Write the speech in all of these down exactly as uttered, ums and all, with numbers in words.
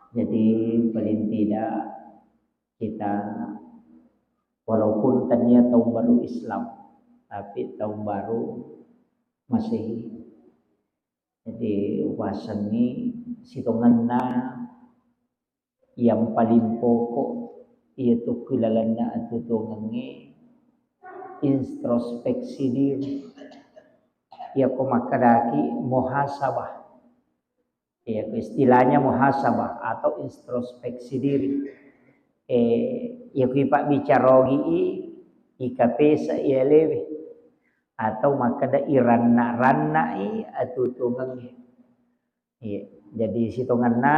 Jadi paling tidak kita walaupun tania tahun baru Islam, tapi tahun baru Masehi. Jadi upasengngi sitongenna yang paling pokok iyatu ku ilalenna atuongengnge introspeksi diri. Iyako makkedaki muhasabah. Iya, istilahnya muhasabah atau introspeksi diri. Eh, iya ku ipabbicara ogi i, ikapesa iya lewe. Atau makkeda iranna-ranna i atuongengnge. Iya, jadi sitongenna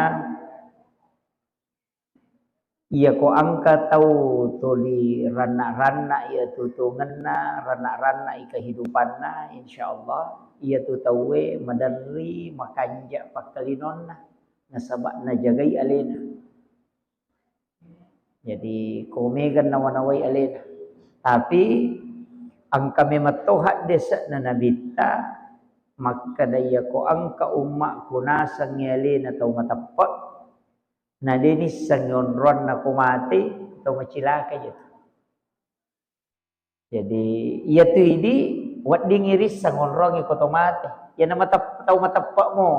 Iyako engka tau tuli ranna-ranna iyatu tongenna, ranna-ranna i kehidupanna, insyaallah iyatu tauwe maderri makanja pakkalinonna, nasaba najagai alena. Jadi ko mega nawa-nawai alena. Tapi engka memang to haddese'na Nabitta makkeda, iyako engka ummakku nasengngi alena tau mateppe, na de nissengngi onroanna ko mate, tau macilaka je. Jadi iyatu idi weddingngi risseng onroangnge ko to mate. Iyana matep-, tau mateppe'mo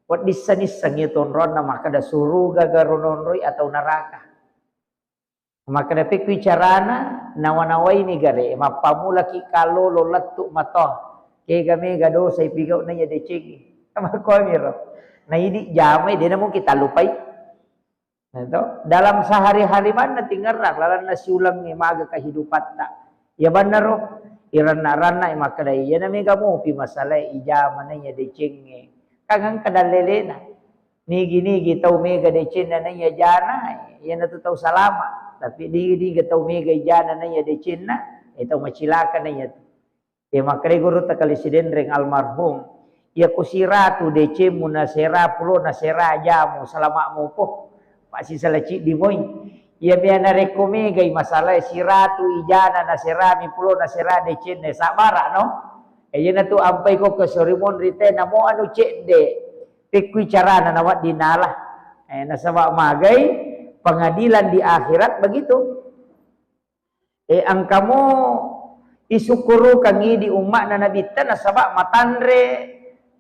wedding nisseng iyatu onroanna makkeda suruga garo nonroi atau neraka. Makkeda, pekkui carana, nawa-nawaini gare, mappamulaki kallolo lettu matoa. Kega mega dosa ipigau na iya decengngi. Makkuamiro. Na idi jamai, dena mungkin tallupai. Nah, to, dalam sehari-hari manna tingerang lalanna siulengnge maga kehidupatta. Iya bannaro, iranna-ranna makkeda, iyana mega mopi masalae ijama na iya decengnge. Kan engka dallelena. Nigi-nigi tau mega decenna na iya jana, iyanatu tau salama. Tapi nigi-nigi tau mega ijana na iya decenna, eh, tau macilaka na iyatu. Eh, makkeda gurutta Kali Sidenreng almarhum, iyako siratu decemmu nasera, pulo nasera jamu, salama mopo. Pak sisala ciddi moi. Iya mea narekko megai masalae siratu ijana naserami pulo nasera decenna, sabara no? Eh, iyanatu ampai ko ke sorimonri te namo anu cedde. Pekkui carana nawedding nala. Eh, nasaba magai pengadilan di akhirat begitu. Eh, engkamo isukkurukangngi di umma'na Nabitta nasaba matanre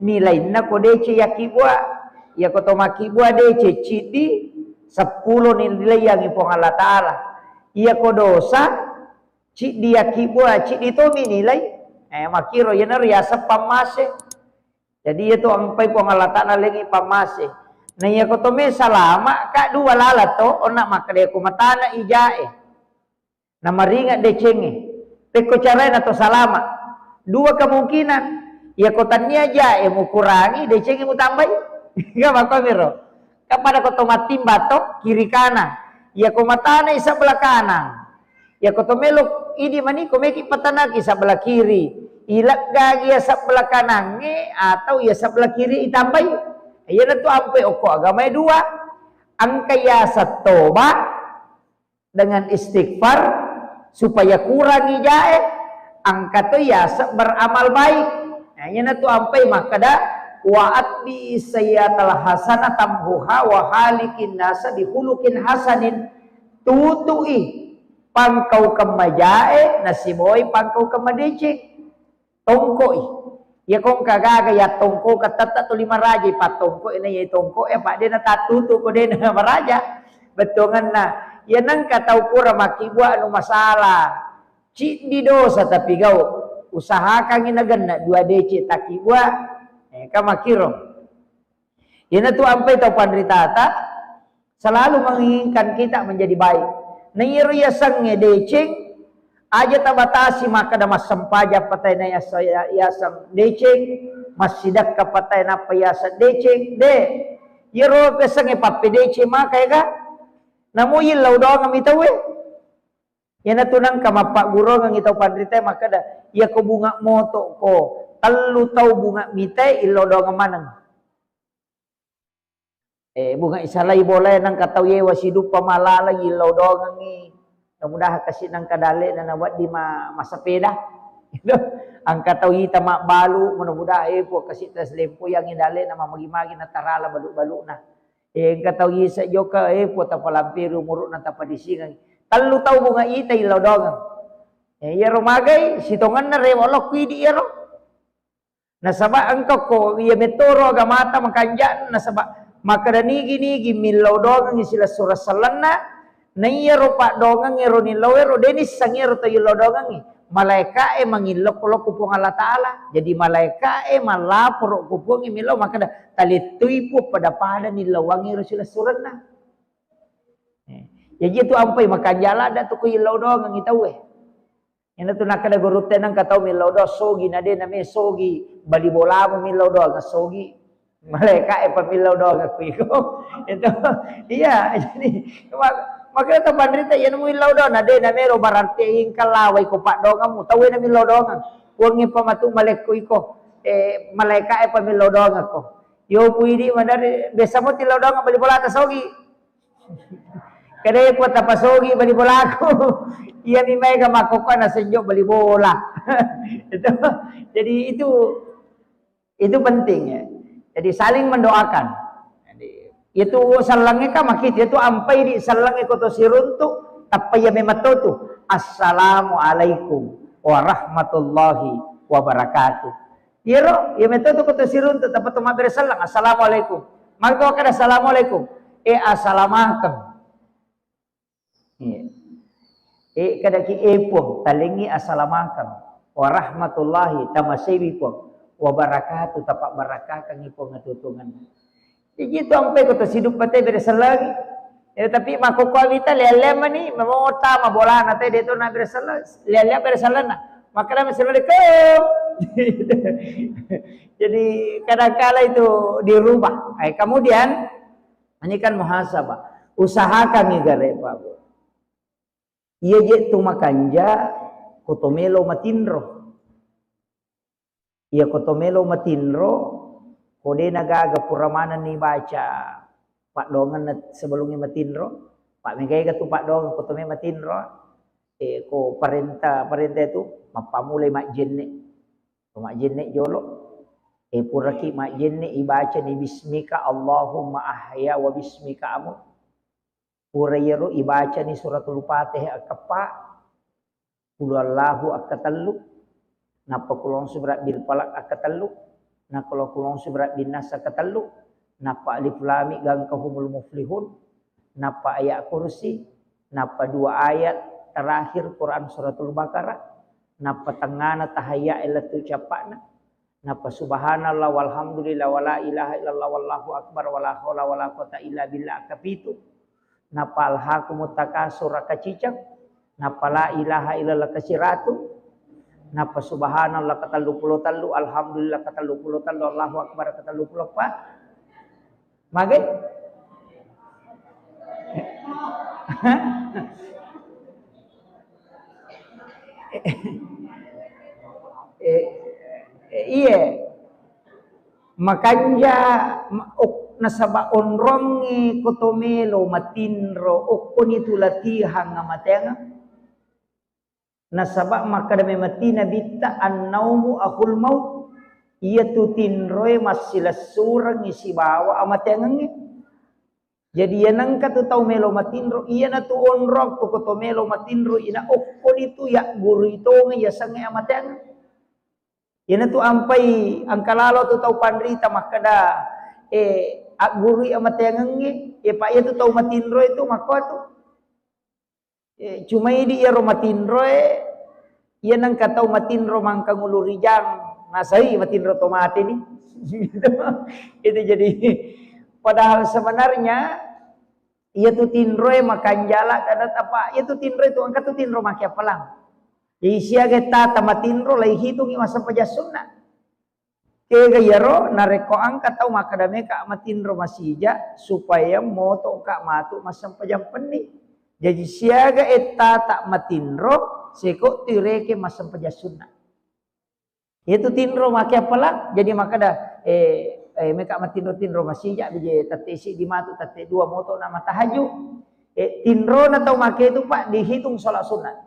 nilainna ko deceng yakkibua. Iyako to makkibua deceng ciddi, seppulo nilaiangngi Puang Allah Ta'ala. Iyako dosa ciddi yakkibua, ciddi tomi nilai. Eh, makkiro iyanaro yaseng pammase. Jadi iyatu ampai Puang Allah Ta'ala lengi pammase. Na iyako to me salama ka dua lala to, onna makkeda ko matana ijae. Namaringa decengnge. Pekko carae nato salama. Dua kemungkinan. Iyako tania jae mukurangi, decengnge mutambai. Ga makkuamiro. Kan pada ko to mattimba to kiri kanan. Iyako matanai sebelah kanan. Iyako to melo idi mani ko meki patanaki sebelah kiri. Ileggagi iya sebelah kanangnge atau iya sebelah kiri itambai. Iyanatu ampe okko agamae dua. Engka yaseng toba dengan istighfar supaya kurangi jae, engka to yaseng beramal baik. Nah, iyanatu ampai makkeda, "Wa atbi sayyatal hasanah tamhuha wa halikin nasa bihulukin hasanin." Tutui pangkaukeng majae nasibawai pangkaukeng madeceng. Tongkoi. Iya ko engka gaga ya tongko ka tetta tuli maraja pattongko e na iya tongko e apa de na tattutu ko de na maraja. Bettuanna. Iya nengka tau pura makkibua anu masalah. Ciddi dosa tapi gau. Usahakangi nagenna dua deceng takkibua. Eh, ka makkiro. Iyanatu ampai tau panritata selalu menginginkan kita menjadi baik. Na iyaro yasengnge deceng, aja tabatasi makkeda massempajang patai na yasa-, yaseng deceng, massidekka patai nappa yaseng deceng, de. Iyaro yasengnge pappedeceng maka ega. Namo yillau doang mi tauwe. Iyanatu nengka mappaggurongengngi tau panritae makkeda, iyako bunga moto ko, tellu tau bunga mitae illau doangeng maneng. Eh, bunga isalai bolae nengka tau yewa siduppa malaleng illau doangengngi. Mudah-mudahan kasi nengka dalle'na nawedding ma-, massepeda. Engka tau ita mabbalu, mudah-mudahan, eh, puang kasi tas lempo yang dalle'na mamagi-magi natarala balu-baluna. Eh, engka tau ise jokka, eh, puang tapalampiri umuru'na tapadisingengngi. Tellu tau bunga ita illau doangeng. Eh, iyaro magai, sitongenna rewa lokku idi iyaro. Nasaba engka ko iya metoro agamata makanja, nasaba makkeda nigi-nigi millau doangengngi silessureng sellenna, na iyaro paddoangengnge ro nillau ero, de nissengngi ero to illau doangengngi. Malaeka'e mangillau ko lokku Puang Allah Ta'ala. Jadi malaeka'e mallaporo ko Puangnge millau makkeda, "Talettui Puang, pada-pada nillauangngi ero silessurenna." Eh, jaji tu ampai makanja ladde tu ko illau doangengngi tauwe. Iyana tu nakkeda gurutta, nengka tau millau doang sogi, na de name sogi, bali bolamu millau doang sogi. Malaeka'e pa millau doang aku iko. Itu. Iya, jadi mak-, makanya tu panrita, iyana muillau doang, na de namero berarti engka lawai ko paddoangemmu, tauwe na millau doang. Puangnge pa matu malekko iko. Eh, malaeka'e pa millau doang aku. Yo puidi madari, biasa mo tillau doang bali bolata sogi. Kedai ko tapasogi bali bolaku. Iya mi maega makkokkoe nasenjo bali bola. Itu. Jadi itu, itu penting ya. Jadi saling mendoakan. Jadi itu sellengnge kan makkita, itu ampai di sellengnge ko to siruntu, tappa iya memang to tu. Assalamualaikum warahmatullahi wabarakatuh. Iyaro, iya metto tu ko to siruntu, tappa to mabbere selleng, "Assalamualaikum." Magi to kada "Assalamualaikum"? Eh, assalamakeng. Iya. Eh, kadaki, "Eh, Puang, talengngi assalamakeng. Warahmatullahi, tamaseiwi, Puang. Wabarakatuh, tapabbarakakangngi, Puang, atuo-tuongenna." Jadi itu ampai ko to sidupa te bere sellengngi. Ya, tapi makkokkoe wita lea-lea mani, mamota, mabolana te de to na bere selleng, lea-lea bere sellenna. Makkeda, "Assalamualaikum." Jadi kadangkala itu dirubah. Eh, kemudian ini kan muhasabah. Usahakan nih gare Pak Bu. Iya je tu makanja, ko to melo matinro. Iya ko to melo matinro, ko de na gaga pura manenni baca paddoangenna sebelumnya matinro, pa mega ega tu paddoangeng ko to me matinro, eh, ko parenta, parenta itu mappamulai majjenne. Ko majjenne jolo, eh, puraki majjenne ibacani bismika Allahumma ahya wa bismika amut. Pura iyaro ibacani suratul Fatihah akkeppa, Qul huwallahu akkatellu, nappa Qul a'udzu birabbil falaq akkatellu, nappa Qul a'udzu birabbin nas akkatellu, nappa alif lam mim gangka humul muflihun, nappa ayat kursi, nappa dua ayat terakhir Quran suratul Baqarah, nappa tengngana tahayya lettu cappa'na, nappa subhanallah walhamdulillah wala ilaha illallah wallahu akbar wala haula wala quwata illa billah kapitu. Nappa alhaakumut takasur kaciceng, nappa la ilaha illallah kasiratu, nappa subhanallah katallu pulo tellu, alhamdulillah katallu pulo tellu, Allahu akbar katallu pulo eppa. Magai? Eh, eh, iye. Makanja, ma-, ok-, nasaba onrongnge ko to melo matinro, okkoni tu latihang amateangeng. Nasaba makkeda memang ti Nabitta, "Annaumu akhul maut." Iyatu tinroe massilessurengngi sibawa amateangengnge. Jadi, iya nengka tu tau melo matinro, iyana tu onrong tu ko to melo matinro, ina okkoni tu yaggurui tongeng yasengnge amateangeng. Iyana tu ampai engka lalo tu tau panrita makkeda, eh, aggurui amateangengnge, eh, pa iya tu tau matinro itu makko tu. Eh, cuma idi iyaro matinroe, iya nengka tau matinro mangkang ulu rijang, nasai matinro to mate ni. Itu jadi, padahal sebenarnya iya tu tinroe makanjala kada apa, iya tu tinroe tu engka tu tinro make appalang. Jadi siaga tata matinro lai hitungi massempajang sunna. Kega iyaro narekko engka tau makkeda meka matinro masija supaya motoka matu massempajang penni. Jaji siaga ettata matinro seko tu ireke massempajang sunna. Iyatu tinro make appalang, jadi makkeda, eh, eh, meka matinro-tinro masija bije tette siddi matu tette dua moto na matahajju. Eh, tinrona tau make tu, Pak, dihitung sholat sunat.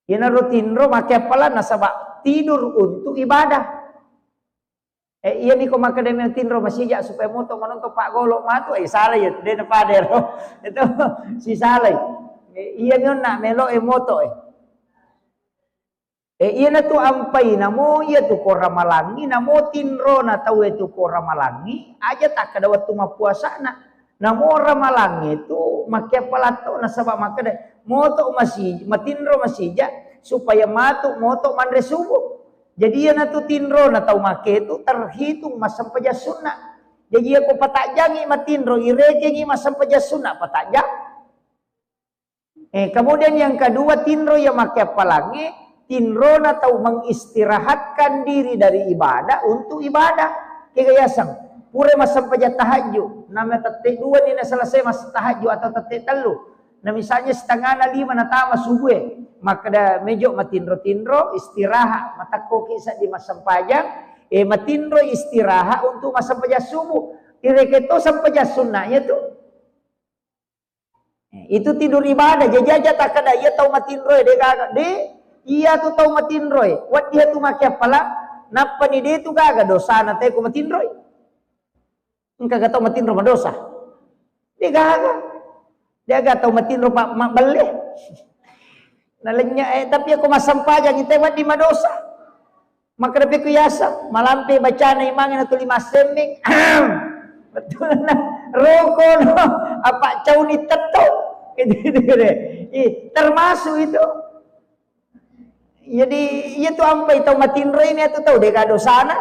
Iyanaro tinro make appalang nasaba tidur untuk ibadah. Eh, iya niko makkeda melo tinro masija supaya moto manonton Pak Golo matu, eh, salah ya, de' na pada ro. Itu si salah. Eh, iya mi onna melo e moto e. Eh, iyanatu ampai namo iyatu ko ramalangngi, namo tinrona tau e tu ko ramalangngi, aja takkeda wettu mappuasana. Namo ramalangnge tu makkeappalatto nasaba makkeda, moto masi-, matinro masija supaya matu moto manre subuh. Jadi iyanatu tinrona tau make tu terhitung massempajang sunna. Jadi iyako patajjangi matinro, irekengi massempajang sunna patajjang. Eh, kemudian yang kedua, tinro iya makkeappalangnge, tinrona tau mengistirahatkan diri dari ibadah untuk ibadah. Kega yaseng, pura massempajang tahajud, nama tette dua ni na selesai mas tahajud atau tette tellu. Nah, misalnya setengah na lima natama subuh e, makkeda mejo matinro-tinro, istirahat, matakkoki seddi massempajang, eh, matinro istirahat untuk massempajang subuh. Ireke to sempajang sunnahnya tu. Eh, itu tidur ibadah, jaji aja takkeda iya tau matinroe, de' gaga. De', iya tu tau matinroe, wedding tu makkeappalang, nappani de' tu gaga dosana te ko matinroe. Engka ga tau matinro madosa? De' gaga. De' gaga tau matinro pa-, mabbelle. Nalenya, eh, tapi ako massempajang ite wedding madosa. Makkeda pekku yaseng, malampe bacana imangnge natuli massemmeng. Betul na. Roko no, apa cauni tetto. Itu, itu, itu. Ih, termasuk itu. Jadi, iya tu ampai tau matinro ini atau tau de' gaga dosana.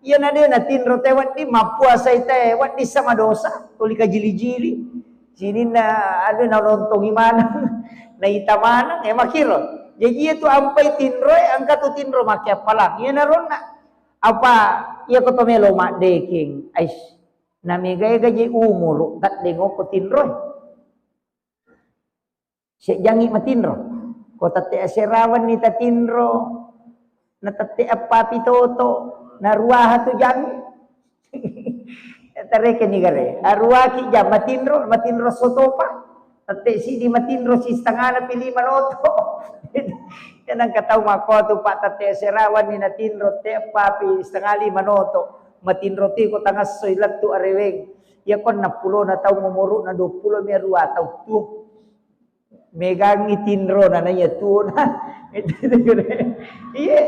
Iya na de' natinro te wedding, mappuasai te wedding sama dosa. Tuli kajili-jili. Sininna anu nalontongi maneng, naita maneng, eh, makkiro. Jaji iya tu ampai tinroe, engka tu tinro makkeappalang. Iya naronna. Apa iya ko to melo maddekeng, ais, namega-ega je umuru, taddengoko tinroe. Sejjangi matinro. Ko tette aserawanni tatinro, na tette eppa pi toto, na ruaha tu jangi. Tarekeni gare. Aruaki jang matinro, matinro sotopa. Tette sidi matinro si setengana pi lima noto. Kenang katau makotu pa tette aserawanni natinro te eppa pi setengah lima noto. Matinro tiko tangassoi lettu areweng. Iya ko enneng pulona taung umuruna dua pulo mi arua tau tu. Megangngi tinrona, na iya tuona. Iya,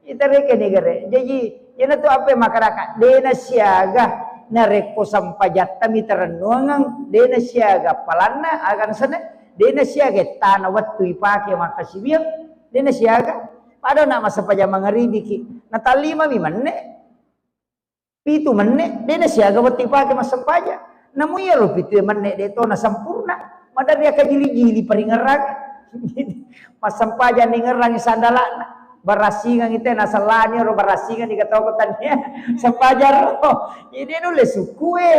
itarekeni gare. Jaji, iyanatu ampai makkadaka, de' nasiaga narekko sempajatta mi tarennuangeng, de' nasiaga appalanna, aga nasenna, de' nasiaga ettana wettu ipake makkasiwiang, de' nasiaga. Pada na massempajang mangaribiki, natallima mi menne. Pitu menne, de' nasiaga wettu ipake massempajang. Namu iyaro pitu e menne de' to nasampurna. Maderri akkajili-jili paringerrang. Massempajang ningerrangi sandalana. Barassingeng ite nasellani ro barassingeng ni katoko tania. Sempajang ro. Ini nulle sukue.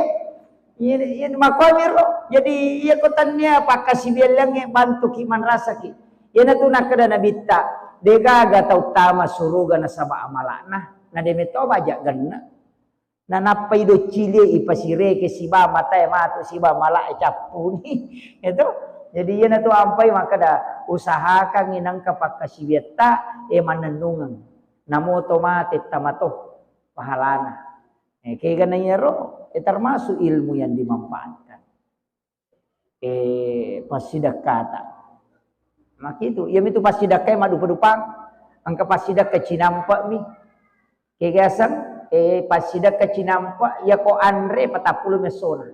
Ini, ini makoamiro. Jadi iya ko tania pakkasiwialliangnge bantuki manrasaki. Iyanatu nakkeda Nabitta, de' gaga tau tama suruga nasaba amala'na, na de' metto baja genne. Nanappai doccilie ipasireke siba matae matu siba mala'e cappuni. Itu. Jadi iyanatu ampai makkeda usahakangngi nengka pakkasiwiatta e mannennungeng. Namoto mate tamato pahalana. Eh, kegana iyaro, eh, termasuk ilmu yang dimanfaatkan. Eh, passidekkata. Makitu, iyamitu passidekkae maddupa-dupang. Engka passidekka cinampe'mi. Kegaseng, eh, passidekka cinampe', iyako anre patappulo messona.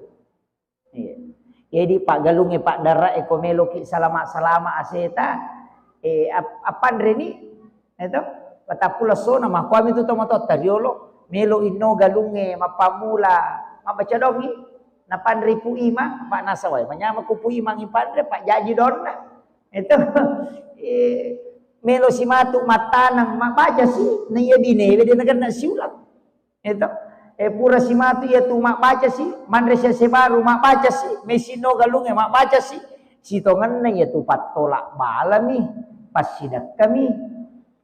Iya. Jadi paggalungnge paddara e ko meloki salama-salama aseta, eh, ap-, appanreni, Eto, patappulo essona, makkuami tu tomatoatta riolo, melo inno galungnge mappammula mabbaca dongi, napanre Pu Imang, apa nasawai, manyameng ko Pu Imang ipanre, pajjaji donna. Eto, eh, melo simatu mattaneng, mabbaca si, na iya binewe de nagenna siulang. Eto, eh, pura simatu iyatu mabbaca si, manre sese baru mabbaca si, mesinno galungnge mabbaca si, sitongenna iyatu pattola balami, passidekkami.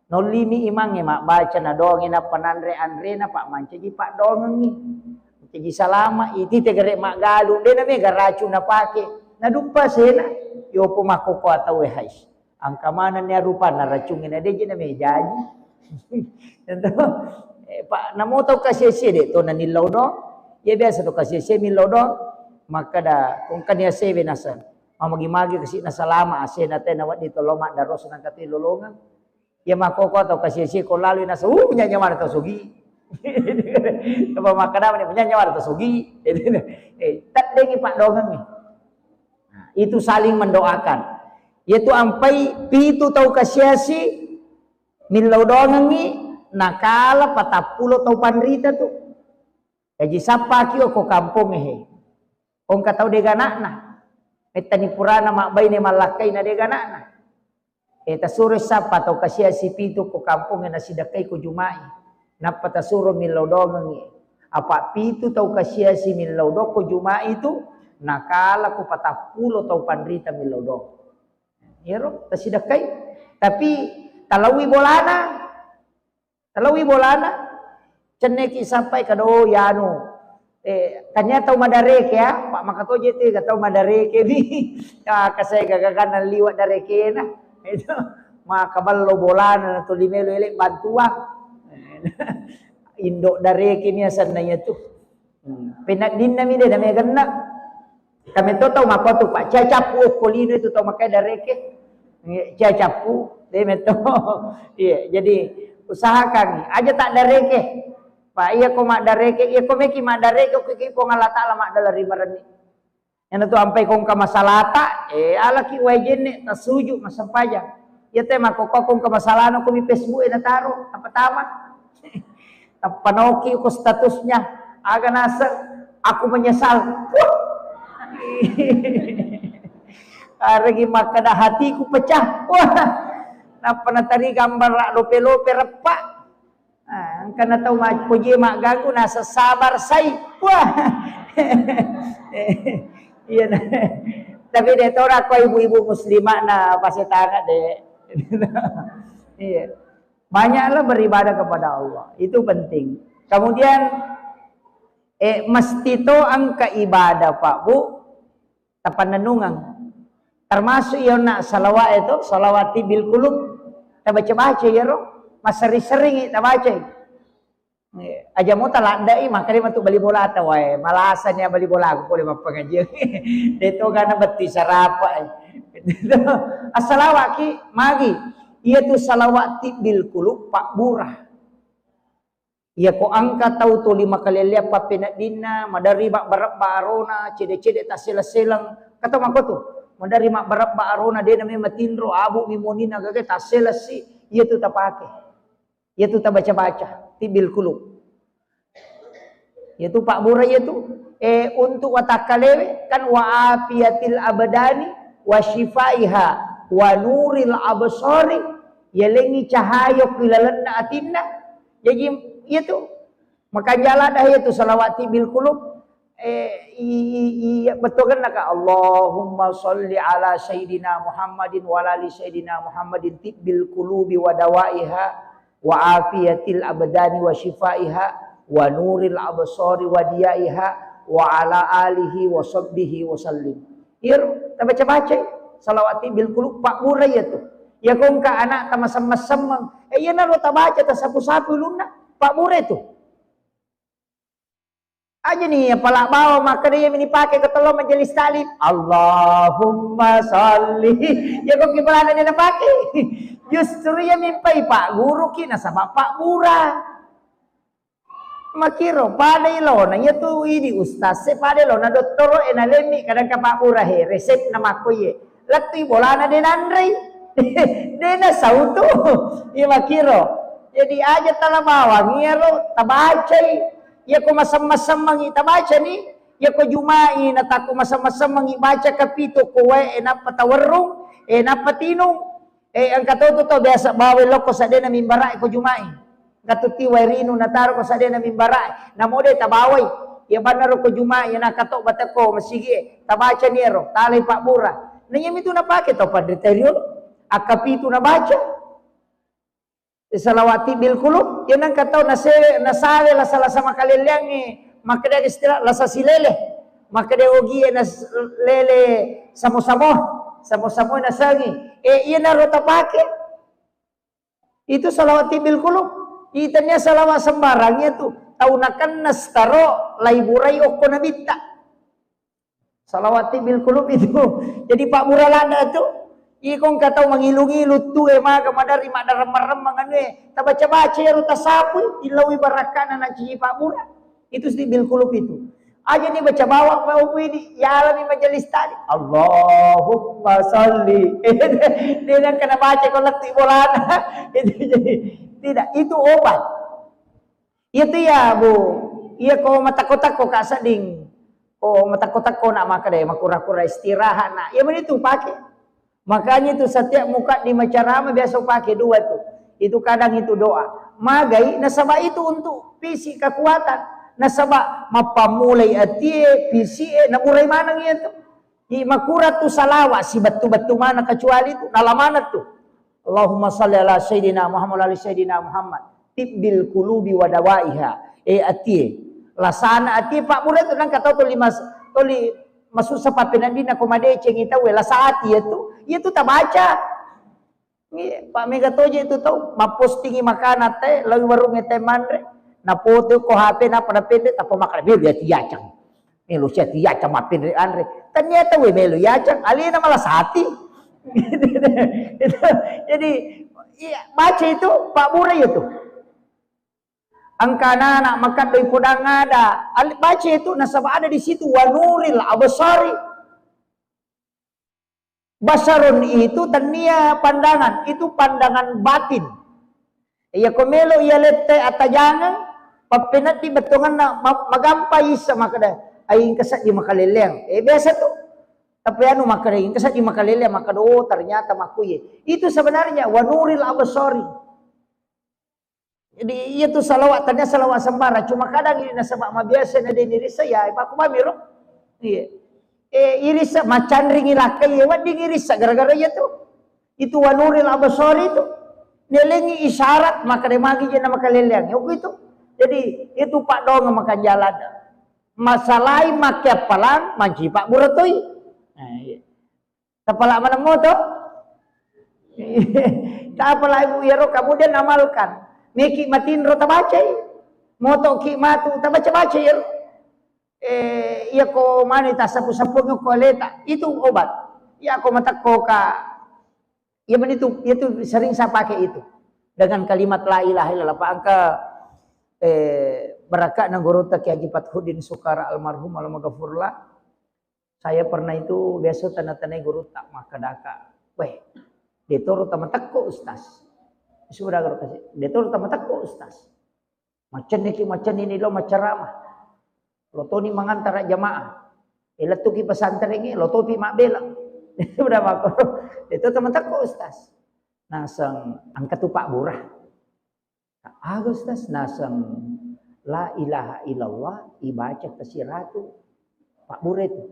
Nollimi imangnge mabbaca, nadoangi nappa nanre anrena, pa mancaji paddoangengngi. Mancaji salama, iti tegere maggalung, de namega racung napake. Naduppa sena, yopo makkokkoe tauwe hais. Engka manenni arupanna racungnge na deji namejaji. Tentu. Eh, pa namo tau kasi-asi de to nanillau do. Iya biasa to kasi-asi millau do. Makkeda kongkani asewe naseng. Mamagi-magi kasi nasalama asena te nawedding to lo maddaros nangka te lolongeng. Iya makkoko tau kasi-asi ko lalu naseng, uh, punya nyawa tau sogi. Apa makkeda mani punya nyawa tau sogi. Eh, teddengi paddoangengngi. Nah, itu saling mendoakan. Yaitu ampai pitu tau kasi-asi millau doangengngi nakala patappulo tau panrita tu. Jaji sappaki ko kampongnge he. Engka tau dega ana'na. Mettani purana mabbaine mallakkaina dega ana'na. Eh, tasuro sappa tau kasi-asi pitu ko kampongnge nasidakkai ko Juma'i. Nappa tasuro millau doangengngi. Apa pitu tau kasi-asi millau do ko Juma'i tu nakala ko patappulo tau panrita millau doang. Iyaro tasidakkai. Tapi talaui bolana. Talaui bolana. Cenneki sappai kado yanu. Eh, tania tau madareke ya, Pak makatoje te ga tau madareke ni. Ya, kasai gagagan liwa darekena. Itu maka ballo bolana tu limelo ele bantuang. Indo dareke ni asanna iya tu. Hmm. Penaddinna mi de na meganna. Kami to tau makotu, Pak, cia cappu okko lino itu tau makai dareke. Iya, cia cappu, de metto. Iya, jadi usahakan aja tak dareke. Pak, iya ko mak dareke, iya ko meki mak dareke, oke ki Puang Allah Taala mak dalari marenni. Yang tu ampai kongka masalata, eh, alaki wajenne tasuju masempajang. Iya te makkokko kongka masalana ko mi Facebook e nataro, apa tama. Tappa naoki ko statusnya, aga naseng, "Aku menyesal." Wah. Aregi makkeda, "Hatiku pecah." Wah. Nappa natari gambar lope-lope reppa. Ah, engkana tau ma-, poji magganggu naseng sabar sai. Wah. Iya nah. Tapi de tora ko ibu-ibu muslimah na pasetana de. Iya. Banyaklah beribadah kepada Allah. Itu penting. Kemudian, eh, mesti to engka ibadah, Pak, Bu, tapannennungeng. Termasuk iya onna salawat itu, salawat tibbil qulub. Tabaca-baca iyaro, massering-seringi tabacai. Eh, aja mo taladdai, makkeda matu bali bola ta wae, malasani bali bola aku pole mappengajian. De to gana betti sarapa, eh. Assalawaki magi. Iya tu salawat tibbil qulub pabbura. Iya ko engka tau tuli makalelleang pappeneddinna, maderri mabbarebba arona, cede-cede tasseleng-seleng. Kata makotu, maderri mabbarebba arona, de name matinro, abu mi monina gage tasselessi, iya tu tapake. Iya tu tabaca-baca, tibbil qulub. Iya tu pabbura iya tu. Eh, untuk watakkalewe kan wa afiyatil abdani wa syifaiha wa nuril absari, yalengngi cahaya ku lalenna atinna. Jaji iya tu makanja ladda iya tu salawat tibbil qulub. Eh, i-, i-, iya bettuanna ka Allahumma salli ala sayyidina Muhammadin wa ala ali sayyidina Muhammadin tibbil qulubi wa dawaiha wa afiyatil abdani wa syifaiha wa nuril absari wa diyaiha wa ala alihi wa sahbihi wa sallim. Iyaro tabaca-baca salawat tibbil qulub pabbura iya tu. Iya ko engka anak tamasemmeng-semmeng, eh, iyanaro tabaca tasapu-sapu ulunna, pabbura itu. Aja ni apala bawa makkeda iya mi dipake ko tello majelis taklim. Allahumma salli. Ya ko ki bolana de napake. Justru iya mi pai pagguruki nasaba pabbura. Makiro pada ilona iya tu idi ustaz e pada ilona dottoro e nalemmi kadang ka pabbura he resep na makko iye. Lettui bolana de nanrei. De nasau tu. Iya makiro. Jadi aja tala bawang iyaro tabacai. Iya ko masemmeng-semmengi tabacani. Iya ko Juma'i natakko masemmeng-semmengi baca kapitu ko wae e nappa tawerrung, e nappa tinung. E engka to tu to biasa bawai lokko saddena mimbara e ko Juma'i. Engka tu ti wae rinu nataro ko saddena mimbara e. Namo de tabawai. Iya bannaro ko Juma'i iya nakatobba tekko masigi e. Tabacani ero, talai pabbura. Na iya mi tu napake to panrita riolo. Akkapitu nabaca. Salawat tibbil qulub, iya nengka tau nase-, nasawe lasa-lasa makalelleangnge, makkeda istilah lasa silele, makkeda ogie nas-, lele samo-samo, samo-samo nasengi. Eh, iyanaro tapake. Itu salawat tibbil qulub. Itania salawat sembarang itu tau nakenna setaro laiburai okko nabitta. Salawat tibbil kulub itu. Jadi pabbura ladda tu. Iko engka tau mangilu-ngilu tu e maga madari maddaremmeng-remmeng anu e. Tabaca-baca ero tasapui, illaui barakkana nanciji pabbura. Itu tibbil kulub itu. Aja ni baca bawang mau ini, yalami majelis tadi. Allahumma salli. Dia yang kena baca ko lettu bolana. Itu jadi tidak, itu obat. Iya tu ya, Bu. Iya ko matakko-takko ka sedding. Ko matakko-takko nak maka deh, makura-kura istirahat nak. Iya meni tu pake. Makanya itu setiap muka di macarama biasa pake dua tu. Itu kadang itu doa. Magai nasaba itu untuk fisik kekuatan. Nasaba mappammulai atie, fisik e, naburai maneng iya tu. Di makura tu salawat si bettu-bettu mana kecuali tu, dalam mana tu. Allahumma salli ala sayyidina Muhammad, ala sayyidina Muhammad. Tibbil kulubi wa dawaiha. E atie. Lasana atie pabbura tu nangka tau toli mas-, toli masussa pappeneddinna ko madecengi tau e lasa ati iya tu. Iya tu tabaca. Iya, pa mega toje tu tau mappostingi makanan te, lawi warung e te manre. Napote ko H P napa napende tappa makan. Melo ya tiacang. Melo sia tiacang mappenre anre. Ternyata we melo yacang, alena malah sati. Itu, jadi iya, baca itu pabbura itu. Engka anak-anak makaddoi podang ada, al-, baca itu nasaba ada di situ wa nuril absari. Basarun itu tennia pandangan, itu pandangan batin. Iya ko melo iya lette atajangeng, pappeneddi bettuanganna ma-, magampa issa makkeda, ai engka seddi makaleleang. Eh, biasa tu. Tapi anu makkeda, engka seddi makaleleang, makkeda, oh, ternyata makkuye. Itu sebenarnya wa nuril absari. Jadi iya tu salawat, tania salawat sembarang. Cuma kadang ini nasaba mabiasa na deni rissa ya, pakku bami ro. Iya. Eh, irissa macanringi lakkai, wedding irissa gara-gara iya tu. Itu wa nuril absari itu. Nelengi isyarat, maka de magi je na makaleleang. Yoku itu. Jadi itu pak dong makan jalan. Masalai make appalang, manci pak buratoi. Nah, iya. Tapala maneng moto. Tapala ibu iyaro, kemudian amalkan. Meki matinro tabacai. Moto ki matu tabaca-baca iyaro. Eh, iya ko mani tasappu-sappu ko aleta. Itu obat. Iya ko matekko ka. Iya meni tu, iya tu sering saya pakai itu. Dengan kalimat la ilaha illallah. Pak angka, eh, barakatna gurutta Kiai Haji Fathuddin Sukara almarhum almaghfurlah. Saya pernah itu biasa tana-tanai gurutta makkadaka, "Weh, detoro tamatekko Ustaz." Sudah guru kasih, "Detoro tamatekko Ustaz. Macenniki macennini lo maceramah. Lo toni mangantara jamaah. E lettuki pesantrengnge, lo topi mabbela." Sudah mako. "Detoro tamatekko Ustaz." Naseng angka tu pabbura. Aga Ustaz, naseng la ilaha illallah ibaca kasiratu pabbura itu.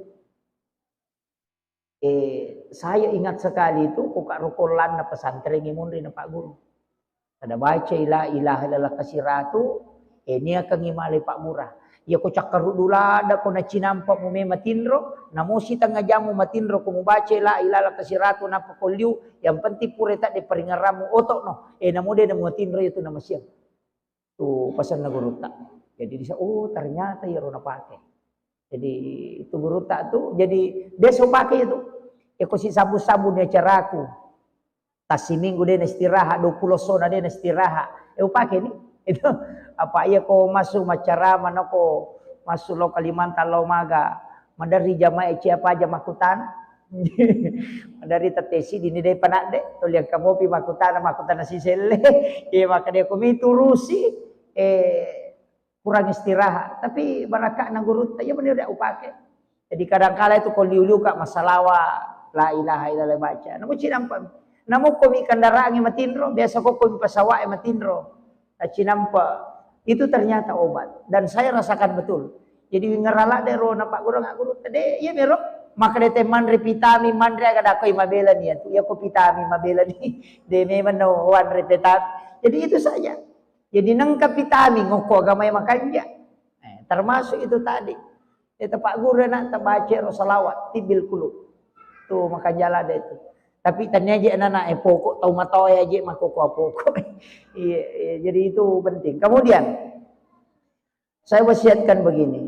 Eh, saya ingat sekali itu, ko ka rukollanna pesantren munri na Pak Guru. Pada baca la ilaha illallah kasiratu, eh, niakangi malai pabbura. Iya ko cakkaruddu ladda ko nacinampa mu me matinro, namosi tengnga jamu matinro ko mubaca la ilaha illallah kasiratu nappa ko liu, yang penting pura tadde paringerrammu oto'no, eh, namo de namo matinro itu namasiang. Tu pasenna gurutta. Jadi disa, oh ternyata iyaro napake. Jadi itu gurutta tu, jadi biasa upake itu. Ya ko si sabu-sabu ni acaraku. Tassiminggu de na istirahat, dua puluh sona de na istirahat. Eh, upake ni. Itu apa iya ko masuk macarama nako masuk lo Kalimantan lo maga. Maderri jamaah cia paja makkutana. Maderri tette siddi ni de panadde, tuli engka mopi makkutana, makkutana siselle. Iya makkeda ko mi turusi, eh, kurang istirahat. Tapi barakakna gurutta, iya meni udah upake. Jadi kadangkala itu ko liu-liu ka massalawa, la ilaha illallah baca. Namu cinampa. Namu ko mi kendaraangnge matinro, biasa ko ko mi pesawat e matinro. Tacinampa. Itu ternyata obat. Dan saya rasakan betul. Jadi wingerala de ro na Pak Guru, nggak guru tede, iya mero. Maka de te manre vitamin, manre aga dakoi mabela ni ya tu. Ya ko vitamin mabela ni. De memang no wanre vitamin. Jadi itu saja. Jadi nengka vitamin ngoko agama yang makanja. Eh, termasuk itu tadi. Itu Pak Guru nak tabaca ro salawat, tibbil kulub. Tu makanja lada itu. Tapi tania je anak-anak e pokok, tau matoa je makkokkoe pokok. Iya, iya, jadi itu penting. Kemudian, saya wasiatkan begini.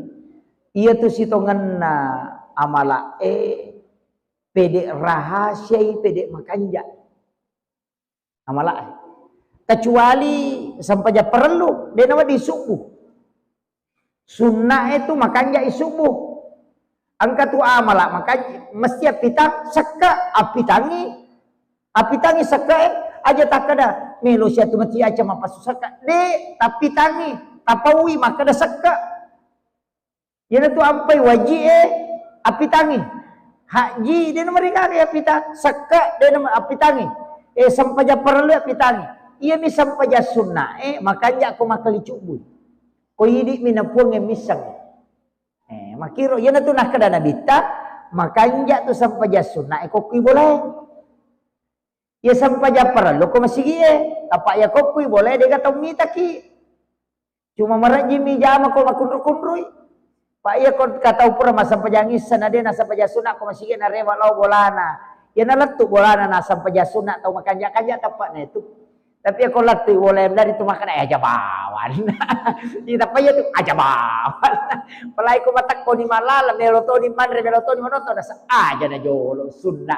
Iya tu sitongenna amala e, pede rahasiai, pede makanja. Amala e. Kecuali sempajang parellu, de nawedding subuh. Sunna e tu makanja i subuh. Engka tu amala makanja, mesti appitang, sekka, appitangi. Appitangi sekka e, aja takkeda, melo sia tu mati aja mappasu sekka. De, tappitangi, tapaui, makkeda sekka. Iyanatu ampai waji e, appitangi. Haji, de na marigaga appitang, sekka, de na appitangi. E, sempajang parellu appitangi. Iyami sempajang sunna e, makanja ko makkalicubbu. Ko idi mi na puang e misseng. E, makkiro, iyanatu nakkeda Nabitta, makanja tu sempajang sunna e ko kui bola e. Iya sempajang parellu ko masigi e, apa iya ko kui bola e de ga tau mitaki. Cuma marejjimi jama ko makunru-kunrui. Pa iya ko katau pura massempajang issa na de nassempajang sunna ko masigi e narewa lao bolana. Iya nalettu bolana nassempajang sunna tau makanja-kanja tappa'na itu. Tapi iya ko lettu bola e dari tu makkeda, "Eh, aja bawan." Iya, tappa iya tu, "Aja bawan." Apalagi ko matekko ni malala, melo toni manre, melo toni manonton, nasa aja na jolo sunna.